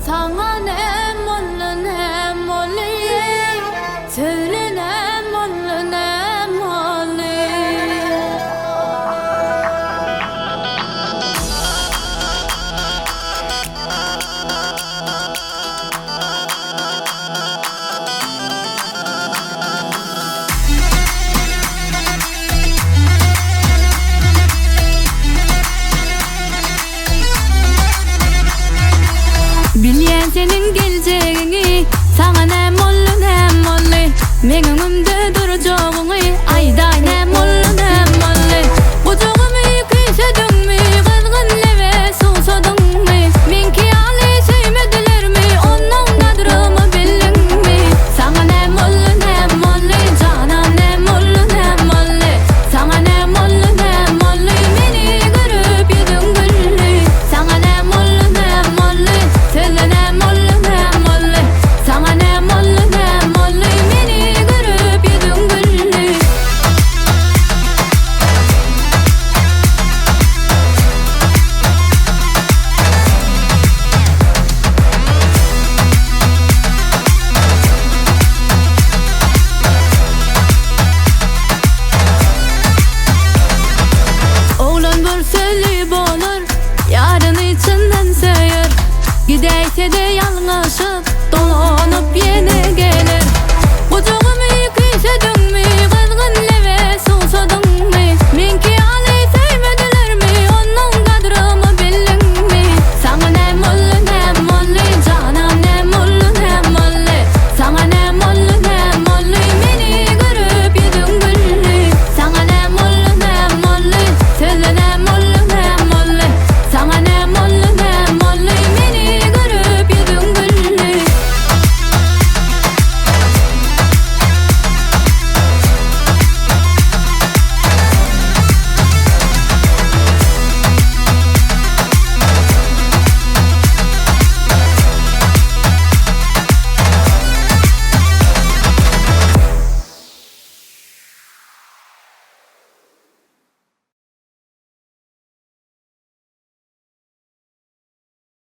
Saňa näm boldy, näm boldy, eý, Söýle näm boldy, näm boldy? Bilýän seniň geljegiňi Saňa näm boldy näm boldy Meň öňümde durjagyňy Aýdaý näm boldy näm boldy Gujagymy küýsediňmi Gyzgyn lebe suwsadyňmy Meňki ýaly söýmedilermi Onnoň gadrymy bildiňmi Saňa näm boldy näm boldy Janan näm boldy näm boldy Saňa näm boldy näm boldy Meni görüp ýüzüň güldi Saňa näm boldy näm boldy Sözle näm boldy näm boldy Saňa näm boldy näm boldy Meni görüp ýüzüň güldi. Oglan bir sözli bolar, Ýaryny çyndan söýer. Gidäýse-de ýalňyşyp.